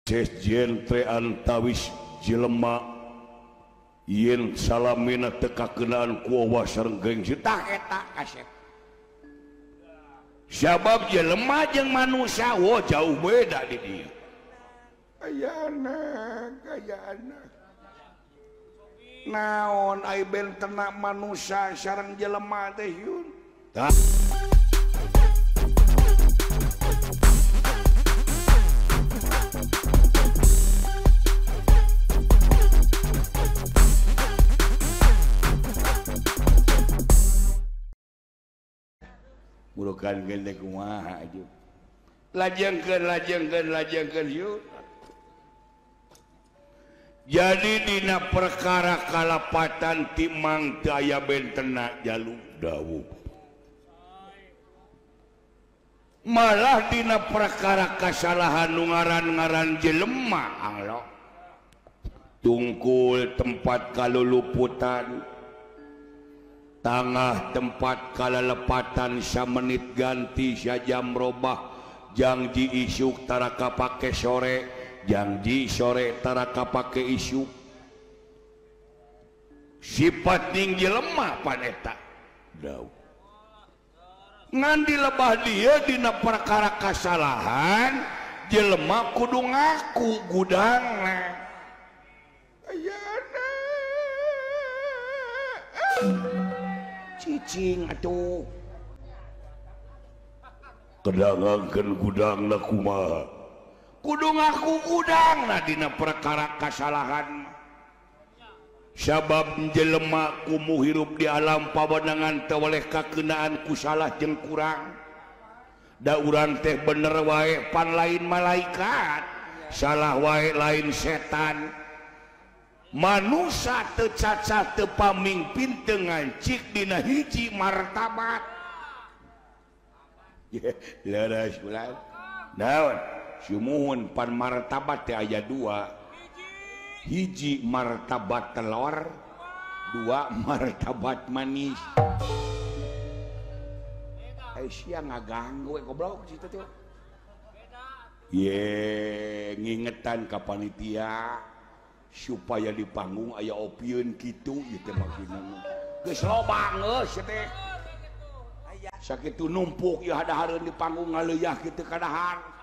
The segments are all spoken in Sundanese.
Sejen antawis jelema yen salamina teu kakenaan ku Allah sareng gengsi tah eta kasep. Sabab jelema jeung manusia wo jauh beda di dieu. Aya anak, aya anak. Naon ai bentena manusia sareng jelema teh yun. Tah. Burukan gede kumaha aja. Lajengkeun lajengkeun lajengkeun yuk. Jadi dina perkara kalapatan timang teu aya bentena jaluk dawuh. Malah dina perkara kasalahan nu ngaran-ngaran jelema Allah. Tungkul tempat kaluluputan, tangah tempat kalalepatan samenit ganti sajam robah, jangji isuk taraka pake sore, jangji sore taraka pake isuk. Sifat ning jelema pan eta dawuh. Ngan dilebah dia dina perkara kasalahan jelema kudu ngaku gudangna. Ayana cicing atuh kedangangkeun gudangna kumaha, kudu ngaku gudangna dina perkara kasalahan. Sabab jelema kumu hirup di alam pawenangan teu weleh kakeunaan ku salah jeung kurang. Da urang teh bener wae pan lain malaikat, salah wae lain setan. Manusa teu cacah teu pamingpin teu ngancik dina hiji martabat. Leres bulan. Naon? Sumuhun pan martabat teh aya dua. Hiji martabat telur, dua martabat manis. Aisyah ngaganggu goblok situ tuh. Ye, ngingetan ka panitia supaya di panggung aya opieun kitu ieu teh maksudna. Geus loba geus teh. Sakitu numpuk ieu hadahareun di panggung ngaleuyah kitu kadahar.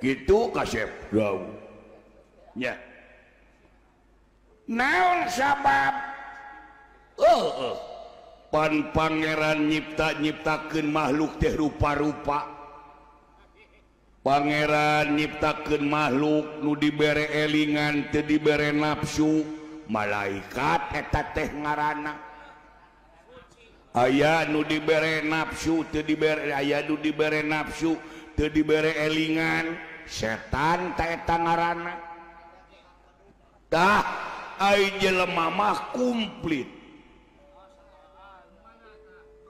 Gitu kasep dawuh nya. Naon sabab? Pan pangeran nyipta-nyiptakeun makhluk teh rupa-rupa. Pangeran nyiptakeun makhluk nu dibere elingan teu dibere nafsu, malaikat eta teh ngaranna. Aya nu dibere nafsu teu dibere, aya nu dibere nafsu teu dibere elingan, setan ta eta ngaranna. Tah ai jelema mah komplit.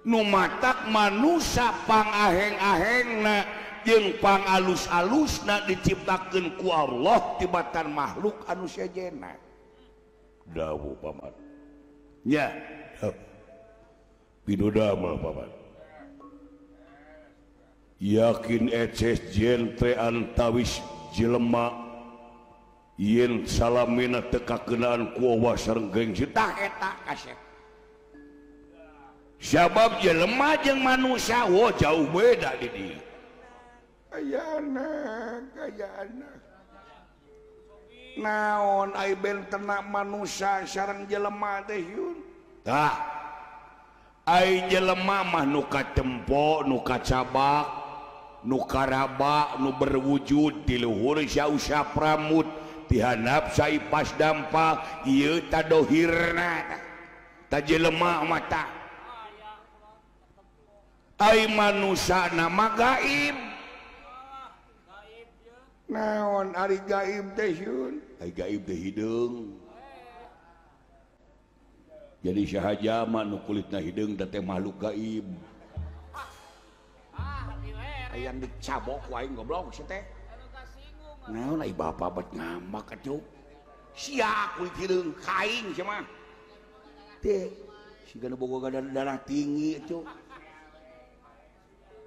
Nu matak manusa pangaheng-ahengna jeung pangalus-alusna diciptakeun ku Allah tibatan makhluk anu sejenna. Dawuh paman. Nya. Pidodamel paman. Yakin eces jentre antawis jelema yen salamina teu kakenaan ku Allah sareng gengsi tah eta kasep. Sabab jelema jeung manusia wo jauh beda di dieu. Aya anak, aya anak. Naon ai bentena manusia sareng jelema teh yun. Tah ai jelema mah nu katempo, nu kacabak, nu karaba, nu berwujud di luhur sausa pramut, dihandap saipas dampa, ieu tadohirna. Ta jelema mah tah. Ai manusia nama gaib. Naon ari gaib teh yun? Ai gaib teh hideung. Jadi sahaja mah nu kulitna hideung teh makhluk gaib. Hayang dicabok ku aing goblok sia teh. Naon ai bapa bet ngamak atuh. Sia kulit hideung ka aing sia mah. Teh siga nu boga darah tinggi atuh.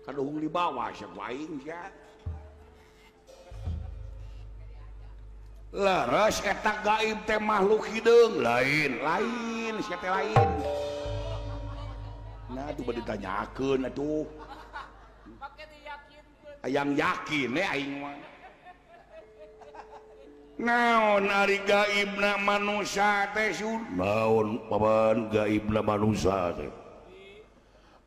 Kaduhung di bawah sia ku aing sia. Leres eta gaib teh makhluk hideung lain, lain sia teh lain. Nah tuh bade ditanyakeun atuh. Hayang yakin aing mah. Naon ari gaibna manusia teh sun? Naon paman gaibna manusia teh?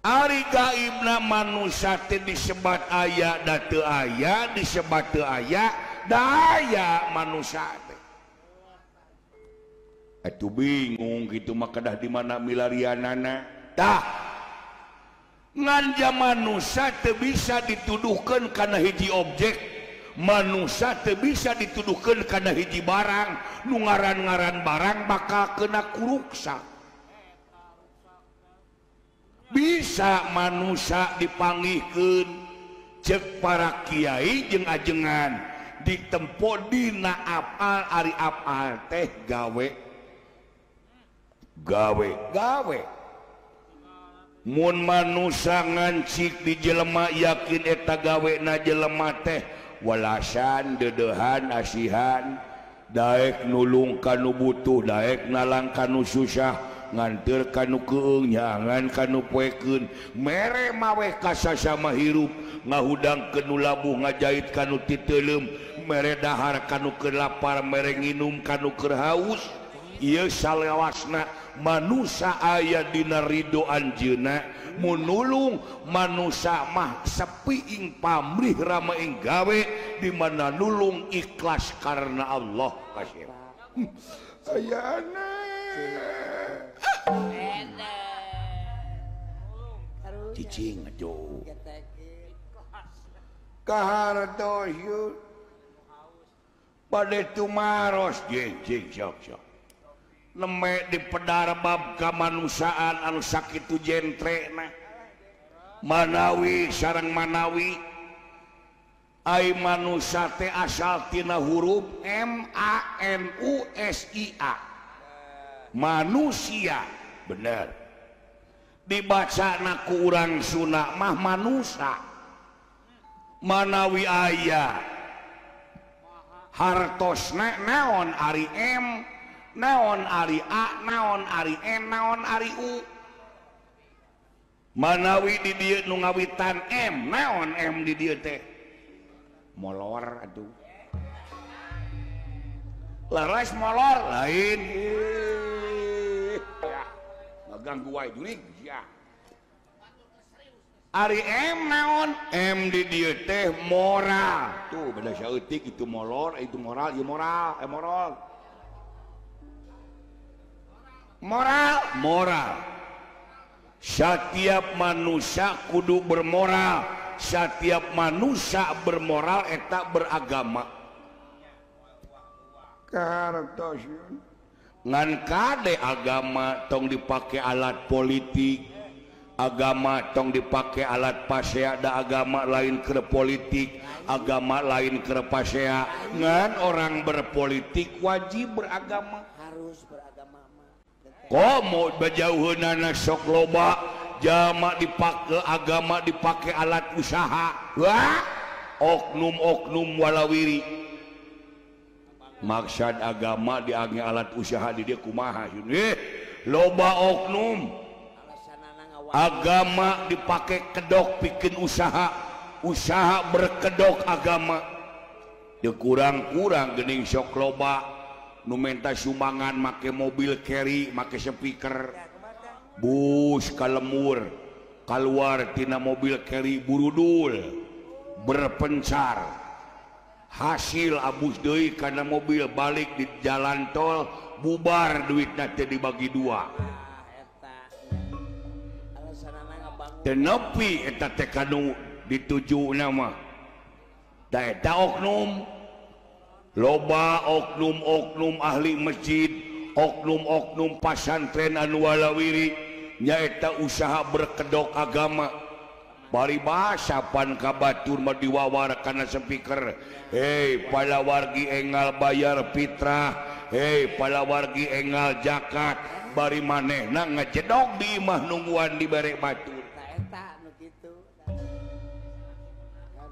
Ari gaibna manusia teh disebat aya da teu aya, disebat teu aya da aya manusia teh. Atuh bingung kitu mah kedah di mana milarianana. Tah nganja manusia teu bisa dituduhkeun kana hiji objek. Manusia teu bisa dituduhkeun kana hiji barang, nu ngaran-ngaran barang bakal kena kuruksa. Bisa manusia dipanggihkeun cek para kiai jeung ajengan ditempo dina apal ari apal teh gawe gawe gawe. Mun manusia ngancik di jelema yakin eta gawe na jelema teh walasan dedehan asihan daek nulung kanu butuh daek nalang kanu susah nganteur kanu keung nyangan kanu poekeun mere mawe kasasama hirup ngahudang kanu labuh ngajait kanu titeuleum mere dahar kanu keur lapar mere nginum kanu keur haus. Ieu salewasna manusia aya dina ridho anjeunna mun nulung manusia mah sepi ing pamrih rama ing gawe di mana nulung ikhlas karena Allah kasih. Ayana cicing atuh kahartos yeuh bade tumaros jeung sok sok neme di pedar bab kamanusiaan anu sakitu jentrena manawi sareng manawi ai manusia teh asal tina huruf M A N U S I A manusia bener dibacana ku urang Sunda mah manusa manawi aya hartosna naon ari M naon ari A naon ari N naon ari U manawi di dieu nu ngawitan M naon M di dieu teh molor atuh laras molor lain ya ngaganggu wae jurig ya ari M naon M di dieu teh moral tuh beda saeutik itu molor itu moral ieu moral moral moral moral. Setiap manusia kudu bermoral, setiap manusia bermoral eta beragama. Kartos ngan kade agama tong dipake alat politik, agama tong dipake alat pasea, da agama lain keur politik, agama lain keur pasea. Ngan orang berpolitik wajib beragama, harus beragama. Komo bajauheunana sok loba jama dipake agama dipake alat usaha. Wah, oknum-oknum walawiri maksad agama dianggap alat usaha di dia kumaha loba oknum agama dipake kedok bikin usaha, usaha berkedok agama. Dikurang-kurang geuning sok loba nu menta sumbangan make mobil carry make speaker bus kalemur keluar tina mobil carry burudul berpencar hasil abus deui kana mobil balik di jalan tol bubar duitna teh dibagi dua. Teu nepi eta teh kanu ditujuna mah da eta oknum. Loba oknum-oknum ahli masjid, oknum-oknum pasantren anu walawiri nyaeta usaha berkedok agama. Paribasa pan ka batur mah diwawar kana speaker. Hei palawargi engal bayar fitrah, hei palawargi engal zakat, bari manehna ngajedog di imah nungguan dibere batur. Eta nu kitu.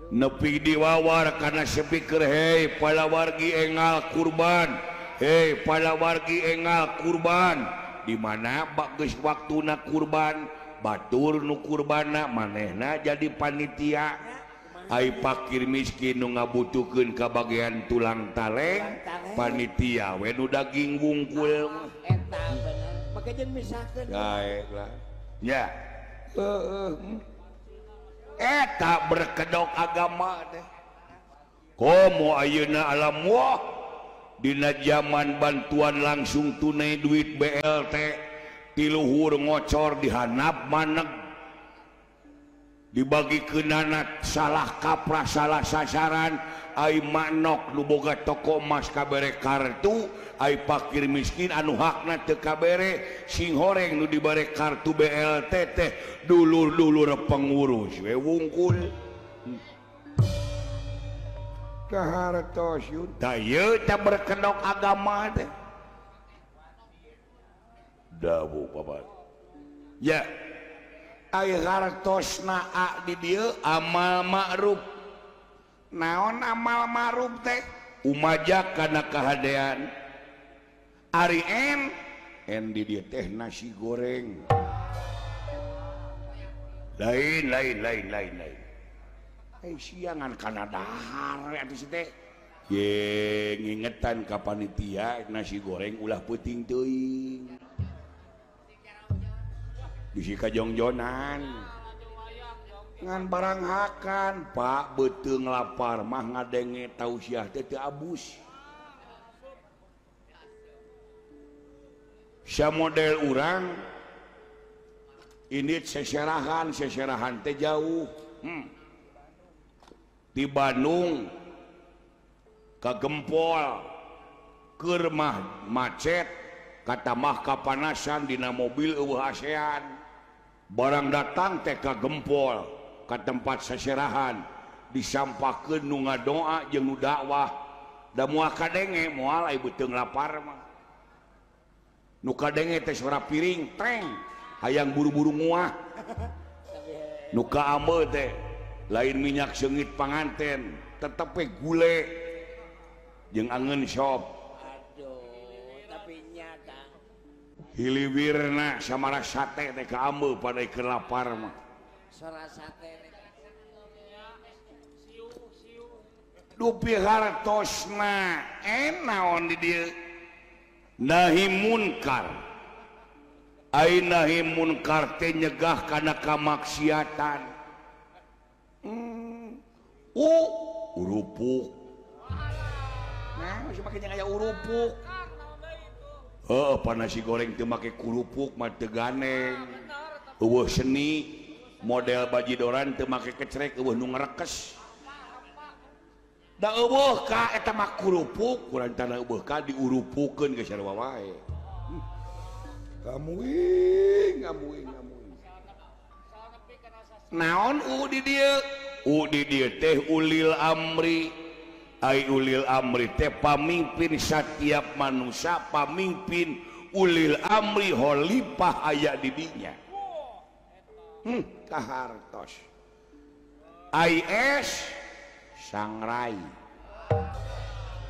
Nepi diwawar kana speaker, hei palawargi engal kurban, hei palawargi engal kurban. Di mana bagus waktuna kurban, batur nu kurbana manehna jadi panitia. Ai pakir miskin nu ngabutuhkeun ka bagian tulang taleng, panitia we nu daging wungkul. Eta bener. Make jeung misahkeun. Baiklah. Ya. Heeh. Eta berkedok agama teh. Komo ayeuna alam wah dina zaman bantuan langsung tunai duit BLT tiluhur ngocor dihanap maneg dibagi keunana salah kaprah salah sasaran. Ai manok nu boga toko emas kabere kartu, ai pakir miskin anu hakna teu kabere, sing horeng nu dibere kartu BLT teh dulur-dulur pengurus we wungkul. Kahartos yun tah ieu teh berkedok agama teh. Dawuh bapak. Ya. Ai hartosna a di dieu amal ma'ruf. Naon amal ma'ruf teh? Umaja kana kahadean. Ari en en di dieu teh nasi goreng. Lain lain lain lain lain. Eh siangan kana dahar atuh si teh. Ye ngingetan ka panitia nasi goreng ulah peuting teuing. Bisi kajongjonan. Ngan barang hakan Pak beuteung lapar mah ngadenge tausiah teh teu abus. Samodel urang ini seserahan, seserahan teh jauh. Di Bandung ka Gempol keur mah macet katamah kapanasan dina mobil eueuh ASEAN. Barang datang teh ka Gempol ka tempat seserahan disampahkeun nu ngadoa jeung nu dakwah da moal kadenge moal ai beuteung lapar mah. Nu kadenge teh suara piring treng hayang buru-buru nguah. Nu kaambe teh lain minyak seungit panganten tetep we gule jeung angeun sop. Aduh, tapi nyata hiliwirna samara sate teh kaambe pada keur lapar mah. Sora sate dupi hartosna naon di dieu nahi munkar. Ai nahi munkar teh nyegah kana kamaksiatan. Urupuk. Nah, masih make jeung aya urupuk. Heuh, pan nasi goreng teu make kurupuk mah teu ganeng. Eueuh seni model bajidoran teu make kecrek eueuh nu ngrekes. Da eueuh ka eta mah kurupuk, kurang tanah eueuh ka diurupukeun geus sarua wae. Kamuing, kamuing, kamuing. Naon u di dieu? U di dieu teh ulil amri. Ai ulil amri teh pamimpin setiap manusia, pamimpin ulil amri khalifah aya di dinya. Kahartos. Ai es sangrai.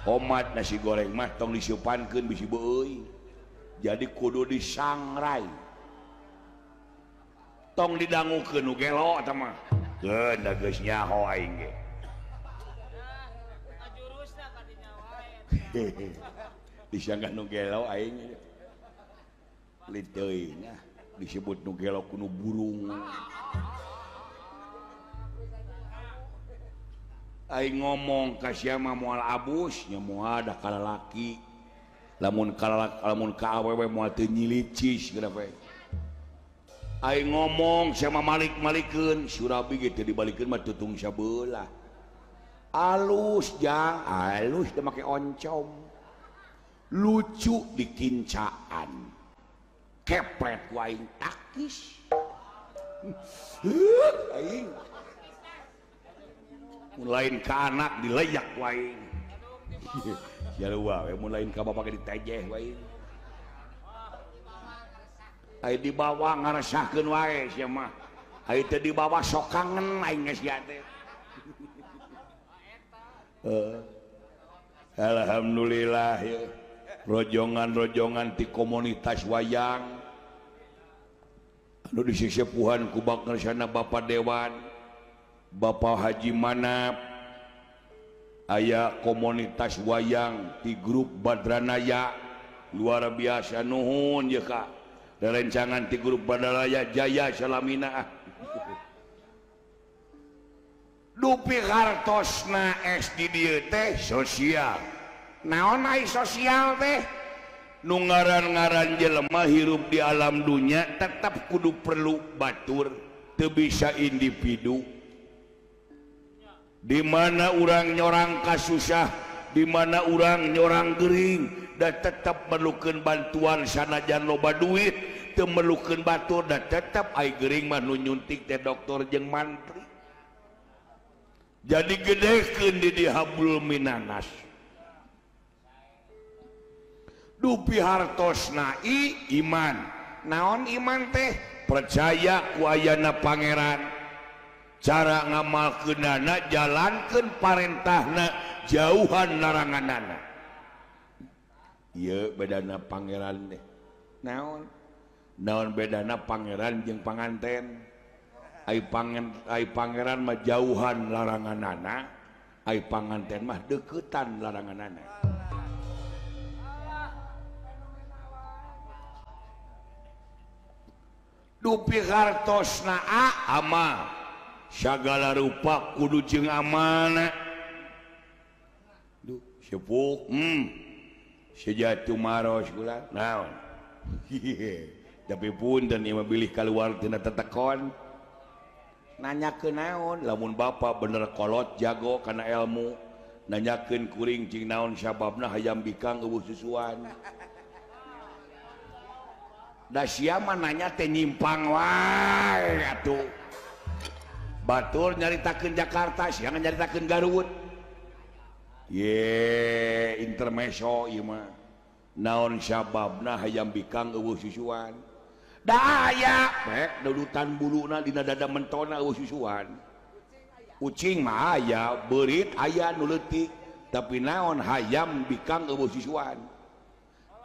Omat nasi goreng mah tong disiupankeun bisi beuy. Jadi kudu disangrai. Tong didangukeun nu gelo eta mah. Keun da geus nyaho aing ge. Disangka nu gelo aing. Liteuy nah disebut nu gelo ku nu burung. Aing ngomong ka sia mah moal abus nya moal da kalalaki. Lamun kalalaki lamun ka awewe moal teu nyilicis geura we. Aing ngomong sama malik-malikeun surabi ge teu dibalikeun mah tutung sabelah. Alus jang, alus teu make oncom. Lucu dikincaan. Kepret ku aing takis. Aing. Mun lain ka anak dileyak ku aing. Sia we mun lain ka bapak ge ditejeh ku aing. Ai dibawa ngaresahkeun wae sia mah. Ai teu dibawa sok kangen aing geus sia teh. Alhamdulillah ya. Rojongan-rojongan ti komunitas wayang anu disesepuhan ku bakngersana Bapak Dewan, Bapak Haji Manap, aya komunitas wayang di grup Badranaya luar biasa nuhun ya Kak. Rerencangan di grup Badranaya Jaya Salamina. Dupi hartosna S di dieu teh sosial. Naon ai sosial teh? Nu ngaran-ngaran jelema hirup di alam dunia tetap kudu perlu batur, teu bisa individu. Di mana urang nyorang kasusah, di mana urang nyorang gering, dan tetap merlukeun bantuan sanajan loba duit, teu merlukeun batur dan tetap ai gering mah nu nyuntik teh dokter jeung mantri. Jadi gedekeun di hablul minanas. Dupi hartosna iman. Naon iman teh? Percaya ku ayana pangeran. Cara ngamalkeunana jalankeun parentahna, jauhan laranganana. Ieu bedana pangeran teh. Naon? Naon bedana pangeran jeung panganten? Ai pangeran mah jauhan laranganana, ai panganten mah deukeutan laranganana. Dupi hartosna amal sagala rupa kudu jeung amanah. Duh sepuh sejatu maros kula naon. Tapi punten ieu mah bilih kaluar tina tetekon. Nanyakeun naon lamun bapa bener kolot jago kana ilmu, nanyakeun kuring cing naon sababna hayam bikang eueuh susuan. Da sia mah nanya teh nyimpang wae atuh. Batur nyaritakeun Jakarta, sia nyaritakeun Garut. Ye, intermeso ieu mah. Naon sababna hayam bikang eueuh susuan? Da aya pek dudutan buluna dina dada mentona eueuh susuan. Ucing mah aya, beurit aya nu leutik, tapi naon hayam bikang eueuh susuan?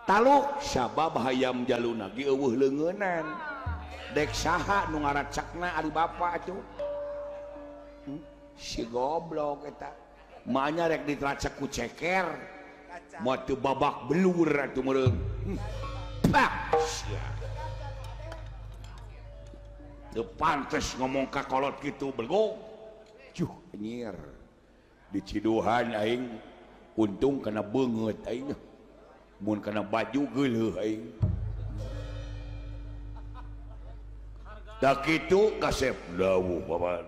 Taluk sabab hayam jaluna ge eueuh leungeunan. Dek saha nu ngaracakna ari bapa atuh? Si goblok eta. Maanya rek ditracak ku ceker. Moal teu babak belur atuh meureun. Pak sia. Teu pantes ngomong ka kolot kitu belgong. Cuh anjir. Diciduhan aing untung kana beungeut aing. Mun kana baju geuleuh aing. Da kitu kasep dawuh bapak.